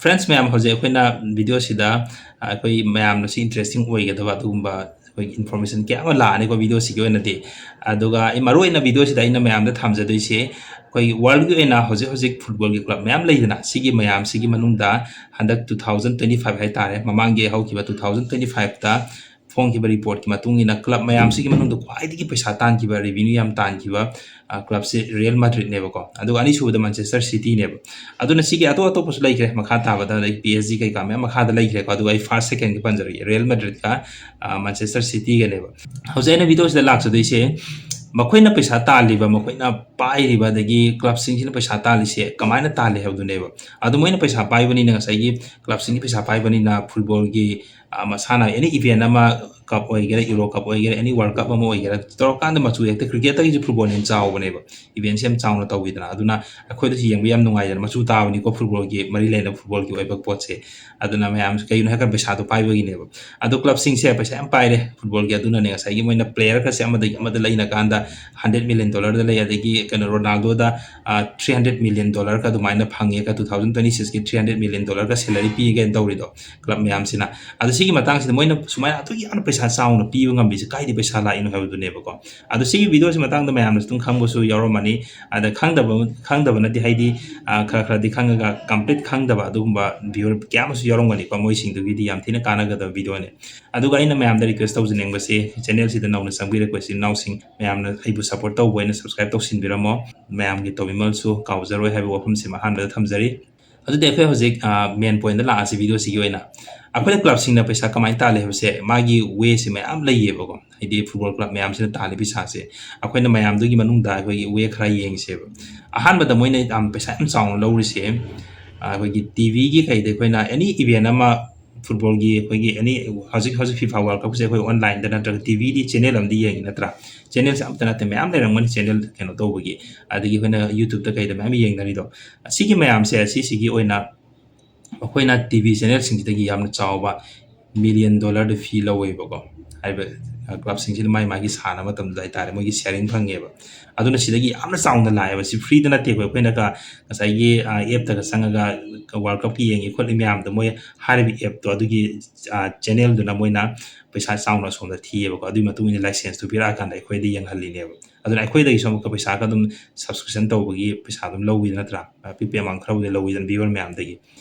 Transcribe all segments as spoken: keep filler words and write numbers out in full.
Friends ꯃꯌꯥꯝ, ꯍꯧꯖꯤꯛ ꯑꯩꯈꯣꯏꯅ ꯚꯤꯗꯤꯑꯣꯁꯤꯗ ꯑꯩꯈꯣꯏ ꯃꯌꯥꯝꯅꯁꯨ interesting ꯑꯣꯏꯒꯗꯕ ꯑꯗꯨꯒꯨꯝꯕ ꯑꯩꯈꯣꯏꯒꯤ information ꯀꯌꯥ ꯑꯃ ꯂꯥꯛꯑꯅꯤꯀꯣ ꯚꯤꯗꯤꯑꯣꯁꯤꯒꯤ ꯑꯣꯏꯅꯗꯤ꯫ ꯑꯗꯨꯒ ꯑꯩ ꯃꯔꯨ ꯑꯣꯏꯅ ꯚꯤꯗꯤꯑꯣꯁꯤꯗ ꯑꯩꯅ ꯃꯌꯥꯝꯗ ꯊꯝꯖꯗꯣꯏꯁꯦ, ꯑꯩꯈꯣꯏꯒꯤ worldꯒꯤ ꯑꯣꯏꯅ ꯍꯧꯖꯤꯛ ꯍꯧꯖꯤꯛ footballꯒꯤ club ꯃꯌꯥꯝ ꯂꯩꯗꯅ, ꯁꯤꯒꯤ ꯃꯌꯥꯝꯁꯤꯒꯤ ꯃꯅꯨꯡꯗ ꯍꯟꯗꯛ two thousand twenty five ꯍꯥꯏꯇꯥꯔꯦ, ꯃꯃꯥꯡꯒꯤ ꯍꯧꯈꯤꯕ two thousand twenty fiveꯇ ꯐꯣꯡꯈꯤꯕ reportꯀꯤ ꯃꯇꯨꯡ ꯏꯟꯅ club ꯃꯌꯥꯝꯁꯤꯒꯤ ꯃꯅꯨꯡꯗ ꯈ꯭ꯋꯥꯏꯗꯒꯤ ꯄꯩꯁꯥ ꯇꯥꯟꯈꯤꯕ, revenue ꯌꯥꯝ ꯇꯥꯟꯈꯤꯕ clubꯁꯦ Real Madridꯅꯦꯕꯀꯣ꯫ ꯑꯗꯨꯒ ꯑꯅꯤꯁꯨꯕꯗ Manchester Cityꯅꯦꯕ꯫ ꯑꯗꯨꯅ ꯁꯤꯒꯤ ꯑꯇꯣꯞ ꯑꯇꯣꯞꯄꯁꯨ ꯂꯩꯈ꯭ꯔꯦ ꯃꯈꯥ ꯇꯥꯕꯗ, ꯑꯗꯩ P S G ꯀꯩꯀꯥ ꯃꯌꯥꯝ ꯃꯈꯥꯗ ꯂꯩꯈ꯭ꯔꯦꯀꯣ꯫ ꯑꯗꯨꯒ ꯑꯩ first secondꯒꯤ ꯄꯟꯖꯔꯒꯦ, Real Madridꯀ Manchester Cityꯒꯅꯦꯕ꯫ ꯍꯧꯖꯤꯛ ꯑꯩꯅ ꯚꯤꯗꯤꯑꯣꯁꯤꯗ ꯂꯥꯛꯆꯗꯣꯏꯁꯦ, ꯃꯈꯣꯏꯅ ꯄꯩꯁꯥ ꯇꯥꯜꯂꯤꯕ, ꯃꯈꯣꯏꯅ ꯄꯥꯏꯔꯤꯕ, ꯑꯗꯒꯤ clubꯁꯤꯡꯁꯤꯅ ꯄꯩꯁꯥ ꯇꯥꯜꯂꯤꯁꯦ ꯀꯃꯥꯏꯅ ꯇꯥꯜꯂꯤ ꯍꯥꯏꯕꯗꯨꯅꯦꯕ꯫ ꯑꯗꯨ ꯃꯣꯏꯅ ꯄꯩꯁꯥ ꯄꯥꯏꯕꯅꯤꯅ, ꯉꯁꯥꯏꯒꯤ clubꯁꯤꯡꯒꯤ ꯄꯩꯁꯥ ꯄꯥꯏꯕꯅꯤꯅ, footballꯒꯤ ꯃꯁꯥꯟꯅ any event ꯑꯃ, cup ꯑꯣꯏꯒꯦꯔꯥ, Euro Cup ꯑꯣꯏꯒꯦꯔꯥ, any World Cup ꯑꯃ ꯑꯣꯏꯒꯦꯔꯥ, ꯇꯧꯔꯀꯥꯟꯗ ꯃꯆꯨ ꯍꯦꯛꯇ, cricketꯇꯒꯤꯁꯨ footballꯅ ꯍꯦꯟꯅ ꯆꯥꯎꯕꯅꯦꯕ, eventꯁꯦ ꯌꯥꯝ ꯆꯥꯎꯅ ꯇꯧꯋꯤꯗꯅ꯫ ꯑꯗꯨꯅ ꯑꯩꯈꯣꯏꯗꯁꯨ ꯌꯦꯡꯕ ꯌꯥꯝ ꯅꯨꯡꯉꯥꯏꯗꯅ, ꯃꯆꯨ ꯇꯥꯕꯅꯤꯀꯣ, footballꯒꯤ ꯃꯔꯤ ꯂꯩꯅꯕ footballꯒꯤ ꯑꯣꯏꯕ ꯄꯣꯠꯁꯦ꯫ ꯑꯗꯨꯅ ꯃꯌꯥꯝ ꯀꯩꯒꯤꯅꯣ ꯍꯥꯏꯔꯀꯥꯟꯗ ꯄꯩꯁꯥꯗꯣ ꯄꯥꯏꯕꯒꯤꯅꯦꯕ꯫ ꯑꯗꯣ clubꯁꯤꯡꯁꯦ ꯄꯩꯁꯥ ꯌꯥꯝ ꯄꯥꯏꯔꯦ footballꯒꯤ, ꯑꯗꯨꯅꯅꯦ ꯉꯁꯥꯏꯒꯤ ꯃꯣꯏꯅ playerꯒꯁꯦ ꯑꯃꯗꯒꯤ ꯑꯃꯗ ꯂꯩꯅ ꯀꯥꯟꯗ hundred million dollarꯗ ꯂꯩ, ꯑꯗꯒꯤ ꯀꯩꯅꯣ Ronaldoꯗ three hundred million dollarꯒ ꯑꯗꯨꯃꯥꯏꯅ ꯐꯪꯉꯦꯒ, two thousand twenty sixꯀꯤ three hundred million dollarꯒ salary ꯄꯤꯒꯦꯅ ꯇꯧꯔꯤꯗꯣ club ꯃꯌꯥꯝꯁꯤꯅ꯫ ꯑꯗꯣ ꯁꯤꯒꯤ ꯃꯇꯥꯡꯁꯤꯗ ꯃꯣꯏꯅ ꯁꯨꯃꯥꯏꯅ ꯑꯗꯨꯛ ꯌꯥꯝꯅ ꯄꯩꯁꯥ ꯆꯥꯎꯅ ꯄꯤꯕ ꯉꯝꯃꯤꯁꯦ ꯀꯥꯏꯗꯩ ꯄꯩꯁꯥ ꯂꯥꯛꯏꯅꯣ ꯍꯥꯏꯕꯗꯨꯅꯦꯕꯀꯣ꯫ ꯑꯗꯣ ꯁꯤꯒꯤ ꯚꯤꯗꯤꯑꯣꯁꯤ ꯃꯇꯥꯡꯗ ꯃꯌꯥꯝꯅꯁꯨ ꯑꯗꯨꯝ ꯈꯪꯕꯁꯨ ꯌꯥꯎꯔꯝꯃꯅꯤ꯫ ꯑꯗ ꯈꯪꯗꯕ, ꯈꯪꯗꯕꯅꯗꯤ ꯍꯥꯏꯗꯤ, ꯑ, ꯈꯔ ꯈꯔꯗꯤ ꯈꯪꯉꯒ complete ꯈꯪꯗꯕ ꯑꯗꯨꯒꯨꯝꯕ viewer ꯀꯌꯥ ꯑꯃꯁꯨ ꯌꯥꯎꯔꯝꯒꯅꯤꯀꯣ꯫ ꯃꯣꯏꯁꯤꯡꯗꯨꯒꯤꯗꯤ ꯌꯥꯝ ꯊꯤꯅ ꯀꯥꯟꯅꯒꯗꯕ ꯚꯤꯗꯤꯑꯣꯅꯦ꯫ ꯑꯗꯨꯒ ꯑꯩꯅ ꯃꯌꯥꯝꯗ request ꯇꯧꯖꯅꯤꯡꯕꯁꯤ, channelꯁꯤꯗ ꯅꯧꯅ ꯆꯪꯕꯤꯔꯛꯄ ꯏꯆꯤꯟ ꯏꯅꯥꯎꯁꯤꯡ ꯃꯌꯥꯝꯅ ꯑꯩꯕꯨ support ꯇꯧꯕ ꯑꯣꯏꯅ subscribe ꯇꯧꯁꯤꯟꯕꯤꯔꯝꯃꯣ꯫ ꯃꯌꯥꯝꯒꯤ ꯇꯧꯕꯤꯃꯜꯁꯨ ꯀꯥꯎꯖꯔꯣꯏ ꯍꯥꯏꯕ ꯋꯥꯐꯝꯁꯤꯃ ꯑꯍꯥꯟꯕꯗ ꯊꯝꯖꯔꯤ꯫ ꯑꯗꯨꯗꯤ ꯑꯩꯈꯣꯏ ꯍꯧꯖꯤꯛ, ꯑ, main pointꯇ ꯂꯥꯛꯑꯁꯤ ꯚꯤꯗꯤꯑꯣꯁꯤꯒꯤ ꯑꯣꯏꯅ꯫ ꯑꯩꯈꯣꯏꯅ clubꯁꯤꯡꯅ ꯄꯩꯁꯥ ꯀꯃꯥꯏꯅ ꯇꯥꯜꯂꯤ ꯍꯥꯏꯕꯁꯦ ꯃꯥꯒꯤ wayꯁꯦ ꯃꯌꯥꯝ ꯂꯩꯌꯦꯕꯀꯣ꯫ ꯍꯥꯏꯗꯤ football club ꯃꯌꯥꯝꯁꯤꯅ ꯇꯥꯜꯂꯤ ꯄꯩꯁꯥꯁꯦ꯫ ꯑꯩꯈꯣꯏꯅ ꯃꯌꯥꯝꯗꯨꯒꯤ ꯃꯅꯨꯡꯗ ꯑꯩꯈꯣꯏꯒꯤ way ꯈꯔ ꯌꯦꯡꯁꯦꯕ꯫ ꯑꯍꯥꯟꯕꯗ ꯃꯣꯏꯅ ꯌꯥꯝ ꯄꯩꯁꯥ ꯌꯥꯝ ꯆꯥꯎꯅ ꯂꯧꯔꯤꯁꯦ, ꯑ, ꯑꯩꯈꯣꯏꯒꯤ TVꯒꯤ ꯀꯩꯗ ꯑꯩꯈꯣꯏꯅ any event ꯑꯃ footballꯒꯤ ꯑꯩꯈꯣꯏꯒꯤ any ꯍꯧꯖꯤꯛ, ꯍꯧꯖꯤꯛ FIFA World Cupꯁꯦ ꯑꯩꯈꯣꯏ onlineꯗ ꯅꯠꯇ꯭ꯔꯒ TVꯗꯤ channel ꯑꯃꯗꯤ ꯌꯦꯡꯉꯤ ꯅꯠꯇ꯭ꯔꯥ? Channelꯁꯦ ꯑꯃꯠꯇ ꯅꯠꯇꯦ, ꯃꯌꯥꯝ ꯂꯩꯔꯝꯒꯅꯤ channel ꯀꯩꯅꯣ ꯇꯧꯕꯒꯤ꯫ ꯑꯗꯒꯤ ꯑꯩꯈꯣꯏꯅ YouTubeꯇ ꯀꯩꯗ ꯃꯌꯥꯝ ꯌꯦꯡꯅꯔꯤꯗꯣ꯫ ꯑꯁꯤꯒꯤ ꯃꯌꯥꯝꯁꯦ, ꯑꯁꯤꯁꯤꯒꯤ ꯑꯣꯏꯅ ꯑꯩꯈꯣꯏꯅ TV channelꯁꯤꯡꯁꯤꯗꯒꯤ ꯌꯥꯝꯅ ꯆꯥꯎꯕ ꯃꯤꯂꯤꯌꯟ ꯗꯣꯂꯔꯗ ꯐꯤ ꯂꯧꯋꯦꯕꯀꯣ꯫ ꯍꯥꯏꯔꯤꯕ ꯀ꯭ꯂꯕꯁꯤꯡꯁꯤꯅ ꯃꯥꯏ ꯃꯥꯒꯤ ꯁꯥꯟꯅꯕ ꯃꯇꯝꯗ ꯍꯥꯏꯇꯥꯔꯦ, ꯃꯣꯏꯒꯤ ꯁꯤꯌꯥꯔꯤꯡ ꯐꯪꯉꯦꯕ꯫ ꯑꯗꯨꯅ ꯁꯤꯗꯒꯤ ꯌꯥꯝꯅ ꯆꯥꯎꯅ ꯂꯥꯛꯑꯦꯕ꯫ ꯁꯤ ꯐ꯭ꯔꯤꯗ ꯅꯠꯇꯦ ꯑꯩꯈꯣꯏ, ꯑꯩꯈꯣꯏꯅꯒ ꯉꯁꯥꯏꯒꯤ ꯑꯦꯞꯇꯒ ꯆꯪꯉꯒ ꯋꯥꯔꯜ ꯀꯞꯀꯤ ꯌꯦꯡꯉꯤ ꯈꯣꯠꯂꯤ ꯃꯌꯥꯝꯗꯣ, ꯃꯣꯏ ꯍꯥꯏꯔꯤꯕ ꯑꯦꯞꯇꯣ ꯑꯗꯨꯒꯤ ꯆꯦꯅꯦꯜꯗꯨꯅ ꯃꯣꯏꯅ ꯄꯩꯁꯥ ꯆꯥꯎꯅ ꯑꯁꯣꯝꯗ ꯊꯤꯌꯦꯕꯀꯣ꯫ ꯑꯗꯨꯒꯤ ꯃꯇꯨꯡ ꯏꯟꯅ ꯂꯥꯏꯁꯦꯟꯁꯇꯨ ꯄꯤꯔꯛꯑꯀꯥꯟꯗ ꯑꯩꯈꯣꯏꯗ ꯌꯦꯡꯍꯜꯂꯤꯅꯦꯕ꯫ ꯑꯗꯨꯅ ꯑꯩꯈꯣꯏꯗꯒꯤꯁꯨ ꯑꯃꯨꯛꯀ ꯄꯩꯁꯥꯒ ꯑꯗꯨꯝ ꯁꯕꯁꯀ꯭ꯔꯤꯞꯁꯟ ꯇꯧꯕꯒꯤ ꯄꯩꯁꯥ ꯑꯗꯨꯝ ꯂꯧꯋꯤꯗ ꯅꯠꯇ꯭ꯔꯥ? ꯑꯄꯤꯛꯄ ꯑꯦꯃꯥꯎꯟ ꯈꯔꯕꯨꯗꯤ ꯂꯧꯋꯤꯗꯅ ꯚꯤꯌꯨꯋꯔ ꯃꯌꯥꯝꯗꯒꯤ꯫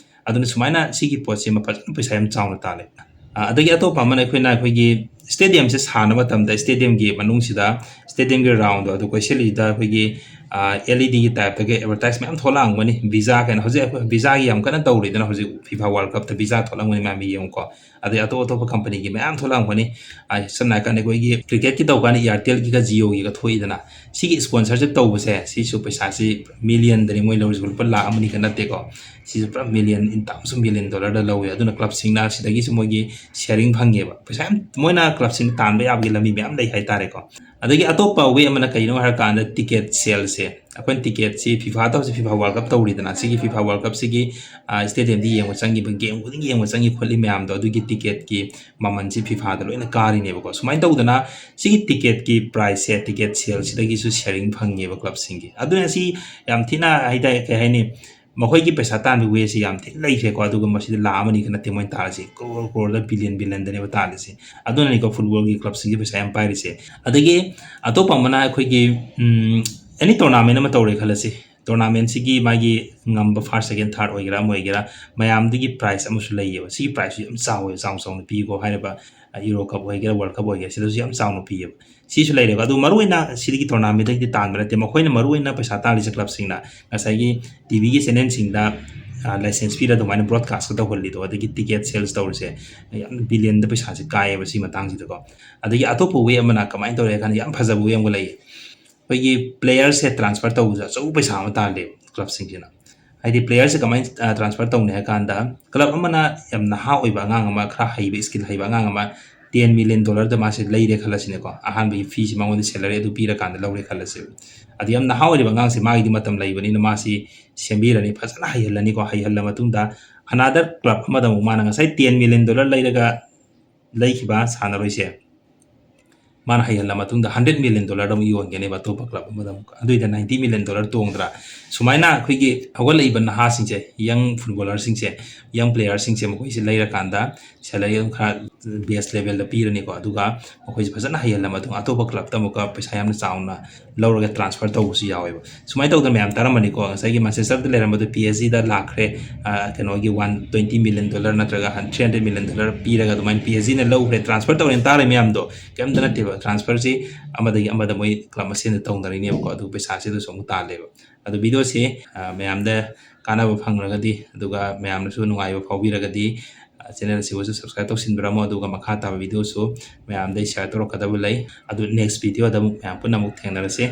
ꯑꯗꯨꯅ ꯁꯨꯃꯥꯏꯅ ꯁꯤꯒꯤ ꯄꯣꯠꯁꯤꯃ ꯐꯖꯅ ꯄꯩꯁꯥ ꯌꯥꯝ ꯆꯥꯎꯅ ꯇꯥꯜꯂꯦ꯫ ꯑ, ꯑꯗꯒꯤ ꯑꯇꯣꯞꯄ ꯑꯃꯅ ꯑꯩꯈꯣꯏꯅ ꯑꯩꯈꯣꯏꯒꯤ ꯁ꯭ꯇꯦꯗꯤꯌꯝꯁꯦ ꯁꯥꯟꯅꯕ ꯃꯇꯝꯗ ꯁ꯭ꯇꯦꯗꯤꯌꯝꯒꯤ ꯃꯅꯨꯡꯁꯤꯗ, ꯁ꯭ꯇꯦꯗꯤꯌꯝꯒꯤ ꯔꯥꯎꯟꯗꯣ ꯑꯗꯨ ꯀꯣꯏꯁꯤꯜꯂꯤꯁꯤꯗ ꯑꯩꯈꯣꯏꯒꯤ, ꯑ, ꯑꯦꯜ ꯏ ꯗꯤꯒꯤ ꯇꯥꯏꯞꯇꯒ ꯑꯦꯗꯚꯔꯇꯥꯏꯁ ꯃꯌꯥꯝ ꯊꯣꯛꯂꯛꯑꯝꯒꯅꯤ꯫ ꯚꯤꯖꯥ ꯀꯥꯏꯅ ꯍꯧꯖꯤꯛ ꯑꯩꯈꯣꯏ ꯚꯤꯖꯥꯒꯤ ꯌꯥꯝ ꯀꯟꯅ ꯇꯧꯔꯤꯗꯅ ꯍꯧꯖꯤꯛ ꯐꯤꯐꯥ ꯋꯥꯔꯜ ꯀꯞꯇ ꯚꯤꯖꯥ ꯊꯣꯛꯂꯝꯒꯅꯤ ꯃꯌꯥꯝ ꯌꯦꯡꯉꯨꯀꯣ꯫ ꯑꯗꯩ ꯑꯇꯣꯞ ꯑꯇꯣꯞꯄ ꯀꯝꯄꯅꯤꯒꯤ ꯃꯌꯥꯝ ꯊꯣꯛꯂꯛꯑꯝꯒꯅꯤ꯫ ꯑ, ꯁꯝꯅ ꯍꯥꯏꯔꯀꯥꯟꯗ ꯑꯩꯈꯣꯏꯒꯤ ꯀ꯭ꯔꯤꯀꯦꯠꯀꯤ ꯇꯧꯀꯥꯟꯗ ꯏꯌꯥꯔꯇꯦꯜꯒꯤꯒ ꯖꯤꯑꯣꯒꯤꯒ ꯊꯣꯛꯏꯗꯅ꯫ ꯁꯤꯒꯤ ꯁ꯭ꯄꯣꯟꯁꯔꯁꯤꯞ ꯇꯧꯕꯁꯦ ꯁꯤꯁꯨ ꯄꯩꯁꯥꯁꯤ ꯃꯤꯂꯤꯌꯟꯗꯅꯤ ꯃꯣꯏ ꯂꯧꯔꯤꯁꯦ, ꯂꯨꯄꯥ ꯂꯥꯈ ꯑꯃꯅꯤ ꯈꯛ ꯅꯠꯇꯦꯀꯣ꯫ ꯁꯤꯁꯨ ꯄꯨꯔꯥ million, in terms of million ꯗꯣꯂꯔꯗ ꯂꯧꯋꯦ꯫ ꯑꯗꯨꯅ ꯀ꯭ꯂꯕꯁꯤꯡꯅ ꯁꯤꯗꯒꯤꯁꯨ ꯃꯣꯏꯒꯤ ꯁꯤꯌꯥꯔꯤꯡ ꯐꯪꯉꯦꯕ꯫ ꯄꯩꯁꯥ ꯌꯥꯝ, ꯃꯣꯏꯅ ꯀ꯭ꯂꯕꯁꯤꯡ ꯇꯥꯟꯕ ꯌꯥꯕꯒꯤ ꯂꯝꯕꯤ ꯃꯌꯥꯝ ꯂꯩ ꯍꯥꯏꯇꯥꯔꯦꯀꯣ꯫ ꯑꯗꯒꯤ ꯑꯇꯣꯞꯄ ꯋꯦ ꯑꯃꯅ ꯀꯩꯅꯣ ꯍꯥꯏꯔꯀꯥꯟꯗ ꯇꯤꯀꯦꯠ ꯁꯦꯜꯁꯦ꯫ ꯑꯩꯈꯣꯏꯅ ꯇꯤꯀꯦꯠꯁꯤ ꯐꯤꯐꯥ ꯇꯧꯁꯤ, ꯐꯤꯐꯥ ꯋꯥꯔꯜ ꯀꯞ ꯇꯧꯔꯤꯗꯅ, ꯁꯤꯒꯤ ꯐꯤꯐꯥ ꯋꯥꯔꯜ ꯀꯞꯁꯤꯒꯤ, ꯑ, ꯁ꯭ꯇꯦꯗꯤꯌꯝꯗ ꯌꯦꯡꯕ ꯆꯪꯉꯤꯕ, ꯒꯦꯝ ꯈꯨꯗꯤꯡ ꯌꯦꯡꯕ ꯆꯪꯉꯤ ꯈꯣꯠꯂꯤ ꯃꯌꯥꯝꯗꯣ, ꯑꯗꯨꯒꯤ ꯇꯤꯀꯦꯠꯀꯤ ꯃꯃꯜꯁꯤ ꯐꯤꯐꯥꯗ ꯂꯣꯏꯅ ꯀꯥꯔꯤꯅꯦꯕꯀꯣ꯫ ꯁꯨꯃꯥꯏꯅ ꯇꯧꯗꯅ ꯁꯤꯒꯤ ꯇꯤꯀꯦꯠꯀꯤ ꯄ꯭ꯔꯥꯏꯁꯁꯦ, ꯇꯤꯀꯦꯠ ꯁꯦꯜꯁꯤꯗꯒꯤꯁꯨ ꯁꯤꯌꯥꯔꯤꯡ ꯐꯪꯉꯦꯕ ꯀ꯭ꯂꯕꯁꯤꯡꯒꯤ꯫ ꯑꯗꯨꯅ ꯁꯤ ꯌꯥꯝ ꯊꯤꯅ ꯍꯥꯏꯇꯥꯔꯦ, ꯀꯩ ꯍꯥꯏꯅꯤ, ꯃꯈꯣꯏꯒꯤ ꯄꯩꯁꯥ ꯇꯥꯟꯕ ꯋꯦꯁꯤ ꯌꯥꯝ ꯊꯤꯅ ꯂꯩꯈ꯭ꯔꯦꯀꯣ꯫ ꯑꯗꯨꯒ ꯃꯁꯤꯗ ꯂꯥꯈ ꯑꯃꯅꯤ ꯈꯛ ꯅꯠꯇꯦ ꯃꯣꯏꯅ ꯇꯥꯜꯂꯤꯁꯤ, ꯀ꯭ꯔꯣꯔ ꯀ꯭ꯔꯣꯔꯗ, ꯕꯤꯂꯤꯌꯟ ꯕꯤꯂꯤꯌꯟꯗꯅꯦꯕ ꯇꯥꯜꯂꯤꯁꯤ꯫ ꯑꯗꯨꯅꯅꯤꯀꯣ ꯐꯨꯠꯕꯣꯜꯒꯤ ꯀ꯭ꯂꯕꯁꯤꯡꯁꯤ ꯄꯩꯁꯥ ꯌꯥꯝ ꯄꯥꯏꯔꯤꯁꯦ꯫ ꯑꯗꯒꯤ ꯑꯇꯣꯞꯄ ꯑꯃꯅ ꯑꯩꯈꯣꯏꯒꯤ, ꯎꯝ, ꯑꯦꯅꯤ ꯇꯣꯔꯅꯥꯃꯦꯟ ꯑꯃ ꯇꯧꯔꯦ ꯈꯜꯂꯁꯤ, ꯇꯣꯔꯅꯥꯃꯦꯟꯁꯤꯒꯤ ꯃꯥꯒꯤ ꯉꯝꯕ ꯐꯥꯔꯁ, ꯁꯦꯀꯦꯟ, ꯊꯥꯔꯠ ꯑꯣꯏꯒꯦꯔꯥ ꯑꯃ ꯑꯣꯏꯒꯦꯔꯥ, ꯃꯌꯥꯝꯗꯨꯒꯤ ꯄ꯭ꯔꯥꯏꯁ ꯑꯃꯁꯨ ꯂꯩꯌꯦꯕ꯫ ꯁꯤꯒꯤ ꯄ꯭ꯔꯥꯏꯁꯁꯨ ꯌꯥꯝ ꯆꯥꯎꯋꯦ, ꯆꯥꯎꯅ ꯆꯥꯎꯅ ꯄꯤꯀꯣ꯫ ꯍꯥꯏꯔꯤꯕ ꯌꯨꯔꯣ ꯀꯞ ꯑꯣꯏꯒꯦꯔꯥ, ꯋꯥꯔꯜ ꯀꯞ ꯑꯣꯏꯒꯦꯔꯥ, ꯁꯤꯗꯁꯨ ꯌꯥꯝ ꯆꯥꯎꯅ ꯄꯤꯌꯦꯕ꯫ ꯁꯤꯁꯨ ꯂꯩꯔꯦꯀꯣ꯫ ꯑꯗꯨ ꯃꯔꯨꯑꯣꯏꯅ ꯁꯤꯗꯒꯤ ꯇꯣꯔꯅꯥꯃꯦꯟꯗꯒꯤꯗꯤ ꯇꯥꯟꯕ ꯅꯠꯇꯦ꯫ ꯃꯈꯣꯏꯅ ꯃꯔꯨꯑꯣꯏꯅ ꯄꯩꯁꯥ ꯇꯥꯜꯂꯤꯁꯦ ꯀ꯭ꯂꯕꯁꯤꯡꯅ ꯉꯁꯥꯏꯒꯤ ꯇꯤ ꯚꯤꯒꯤ ꯆꯦꯅꯦꯜꯁꯤꯡꯗ, ꯑ, ꯂꯥꯏꯁꯦꯟꯁ ꯄꯤꯔ ꯑꯗꯨꯃꯥꯏꯅ ꯕ꯭ꯔꯣꯗꯀꯥꯁꯀ ꯇꯧꯍꯜꯂꯤꯗꯣ, ꯑꯗꯒꯤ ꯇꯤꯀꯦꯠ ꯁꯦꯜꯁ ꯇꯧꯔꯤꯁꯦ, ꯌꯥꯝ ꯕꯤꯂꯤꯌꯟꯗ ꯄꯩꯁꯥꯁꯦ ꯀꯥꯏꯌꯦꯕ ꯁꯤ ꯃꯇꯥꯡꯁꯤꯗꯀꯣ꯫ ꯑꯗꯒꯤ ꯑꯇꯣꯞꯄ ꯋꯦ ꯑꯃꯅ ꯀꯃꯥꯏꯅ ꯇꯧꯔꯦ ꯍꯥꯏ ꯀꯥꯟꯗ, ꯌꯥꯝ ꯐꯖꯕ ꯋꯦ ꯑꯃꯒ ꯂꯩꯌꯦ꯫ ꯑꯩꯈꯣꯏꯒꯤ ꯄ꯭ꯂꯦꯌꯔꯁꯦ ꯇ꯭ꯔꯥꯟꯁꯐꯔ ꯇꯧꯕꯁꯦ ꯑꯆꯧꯕ ꯄꯩꯁꯥ ꯑꯃ ꯇꯥꯜꯂꯦꯕ ꯀ꯭ꯂꯕꯁꯤꯡꯁꯤꯅ꯫ ꯍꯥꯏꯗꯤ ꯄ꯭ꯂꯦꯌꯔꯁꯦ ꯀꯃꯥꯏꯅ, ꯑ, ꯇ꯭ꯔꯥꯟꯁꯐꯔ ꯇꯧꯅꯤ ꯍꯥꯏ ꯀꯥꯟꯗ, ꯀ꯭ꯂꯕ ꯑꯃꯅ ꯌꯥꯝ ꯅꯍꯥ ꯑꯣꯏꯕ ꯑꯉꯥꯡ ꯑꯃ, ꯈꯔ ꯍꯩꯕ, ꯁ꯭ꯀꯤꯜ ꯍꯩꯕ ꯑꯉꯥꯡ ꯑꯃ ꯇꯦꯟ ꯃꯤꯂꯤꯌꯟ ꯗꯣꯂꯔꯗ ꯃꯥꯁꯦ ꯂꯩꯔꯦ ꯈꯜꯂꯁꯤꯅꯦꯀꯣ꯫ ꯑꯍꯥꯟꯕꯒꯤ ꯐꯤꯁꯤ ꯃꯉꯣꯟꯗ ꯁꯦꯂꯔꯤ ꯑꯗꯨ ꯄꯤꯔꯀꯥꯟꯗ ꯂꯧꯔꯦ ꯈꯜꯂꯁꯦꯕ꯫ ꯑꯗꯨ ꯌꯥꯝ ꯅꯍꯥ ꯑꯣꯏꯔꯤꯕ ꯑꯉꯥꯡꯁꯦ, ꯃꯥꯒꯤꯗꯤ ꯃꯇꯝ ꯂꯩꯕꯅꯤꯅ ꯃꯥꯁꯤ ꯁꯦꯝꯕꯤꯔꯅꯤ, ꯐꯖꯅ ꯍꯩꯍꯜꯂꯅꯤꯀꯣ꯫ ꯍꯩꯍꯜꯂ ꯃꯇꯨꯡꯗ another ꯀ꯭ꯂꯕ ꯑꯃꯗ ꯑꯃꯨꯛ ꯃꯥꯅ ꯉꯁꯥꯏ ꯇꯦꯟ ꯃꯤꯂꯤꯌꯟ ꯗꯣꯂꯔ ꯂꯩꯔꯒ ꯂꯩꯈꯤꯕ ꯁꯥꯟꯅꯔꯣꯏꯁꯦ ꯃꯥꯅ ꯍꯩꯍꯜꯂ ꯃꯇꯨꯡꯗ ꯍꯟꯗ꯭ꯔꯦꯠ ꯃꯤꯂꯤꯌꯟ ꯗꯣꯂꯔꯗ ꯑꯃꯨꯛ ꯌꯣꯟꯒꯅꯦꯕ ꯑꯇꯣꯞꯄ ꯀ꯭ꯂꯕ ꯑꯃꯗ ꯑꯃꯨꯛ, ꯑꯗꯨꯏꯗ ꯅꯥꯏꯟꯇꯤ ꯃꯤꯂꯤꯌꯟ ꯗꯣꯂꯔ ꯇꯣꯡꯗ꯭ꯔꯥ? ꯁꯨꯃꯥꯏꯅ ꯑꯩꯈꯣꯏꯒꯤ ꯍꯧꯒꯠꯂꯛꯏꯕ ꯅꯍꯥꯁꯤꯡꯁꯦ, ꯌꯪ ꯐꯨꯠꯕꯣꯂꯔꯁꯤꯡꯁꯦ, ꯌꯪ ꯄ꯭ꯂꯦꯌꯔꯁꯤꯡꯁꯦ, ꯃꯈꯣꯏꯁꯦ ꯂꯩꯔꯀꯥꯟꯗ ꯁꯦꯂꯔꯤ ꯑꯗꯨꯝ ꯈꯔ ꯕꯦꯁ ꯂꯦꯚꯦꯜꯗ ꯄꯤꯔꯅꯤꯀꯣ, ꯑꯗꯨꯒ ꯃꯈꯣꯏꯁꯦ ꯐꯖꯅ ꯍꯩꯍꯜꯂ ꯃꯇꯨꯡ ꯑꯇꯣꯞꯄ ꯀ꯭ꯂꯕꯇ ꯑꯃꯨꯛꯀ ꯄꯩꯁꯥ ꯌꯥꯝꯅ ꯆꯥꯎꯅ ꯂꯧꯔꯒ ꯇ꯭ꯔꯥꯟꯁꯐꯔ ꯇꯧꯕꯁꯨ ꯌꯥꯎꯋꯦꯕ꯫ ꯁꯨꯃꯥꯏꯅ ꯇꯧꯗꯅ ꯃꯌꯥꯝ ꯇꯥꯔꯝꯕꯅꯤꯀꯣ, ꯉꯁꯥꯏꯒꯤ ꯃꯥꯟꯆꯦꯁꯇꯔꯗ ꯂꯩꯔꯝꯕꯗꯣ ꯄꯤ ꯑꯦꯁ ꯖꯤꯗ ꯂꯥꯛꯈ꯭ꯔꯦ, ꯑ, ꯀꯩꯅꯣꯒꯤ ꯋꯥꯟ ꯇ꯭ꯋꯦꯟꯇꯤ ꯃꯤꯂꯤꯌꯟ ꯗꯣꯂꯔ ꯅꯠꯇ꯭ꯔꯒ ꯊ꯭ꯔꯤ ꯍꯟꯗ꯭ꯔꯦꯠ ꯃꯤꯂꯤꯌꯟ ꯗꯣꯂꯔ ꯄꯤꯔꯒ ꯑꯗꯨꯃꯥꯏꯅ ꯄꯤ ꯑꯦꯁ ꯖꯤꯅ ꯂꯧꯈ꯭ꯔꯦ, ꯇ꯭ꯔꯥꯟꯁꯐꯔ ꯇꯧꯔꯦꯅ ꯇꯥꯔꯦ ꯃꯌꯥꯝꯗꯣ꯫ ꯀꯩꯝꯇ ꯅꯠꯇꯦꯕ, ꯇ꯭ꯔꯥꯟꯁꯐꯔꯁꯤ ꯑꯃꯗꯒꯤ ꯑꯃꯗ ꯃꯣꯏ ꯀ꯭ꯂꯕ ꯃꯁꯦꯟꯗ ꯇꯧꯅꯔꯤꯅꯦꯕꯀꯣ, ꯑꯗꯨ ꯄꯩꯁꯥꯁꯤꯗꯁꯨ ꯑꯃꯨꯛ ꯇꯥꯜꯂꯦꯕ꯫ ꯑꯗꯨ ꯚꯤꯗꯤꯑꯣꯁꯤ, ꯑ, ꯃꯌꯥꯝꯗ ꯀꯥꯟꯅꯕ ꯐꯪꯂꯒꯗꯤ, ꯑꯗꯨꯒ ꯃꯌꯥꯝꯅꯁꯨ ꯅꯨꯡꯉꯥꯏꯕ ꯐꯥꯎꯕꯤꯔꯒꯗꯤ, ꯑ, ꯆꯦꯅꯦꯜ ꯑꯁꯤꯕꯨꯁꯨ ꯁꯕꯁꯀ꯭ꯔꯥꯏꯕ ꯇꯧꯁꯤꯟꯕꯤꯔꯝꯃꯣ, ꯑꯗꯨꯒ ꯃꯈꯥ ꯇꯥꯕ ꯚꯤꯗꯤꯑꯣꯁꯨ ꯃꯌꯥꯝꯗ ꯁꯤꯌꯔ ꯇꯧꯔꯛꯀꯗꯕ ꯂꯩ꯫ ꯑꯗꯨ ꯅꯦꯛꯁ ꯚꯤꯗꯤꯑꯣꯗ ꯑꯃꯨꯛ ꯃꯌꯥꯝ ꯄꯨꯟꯅ ꯑꯃꯨꯛ ꯊꯦꯡꯅꯔꯁꯤ꯫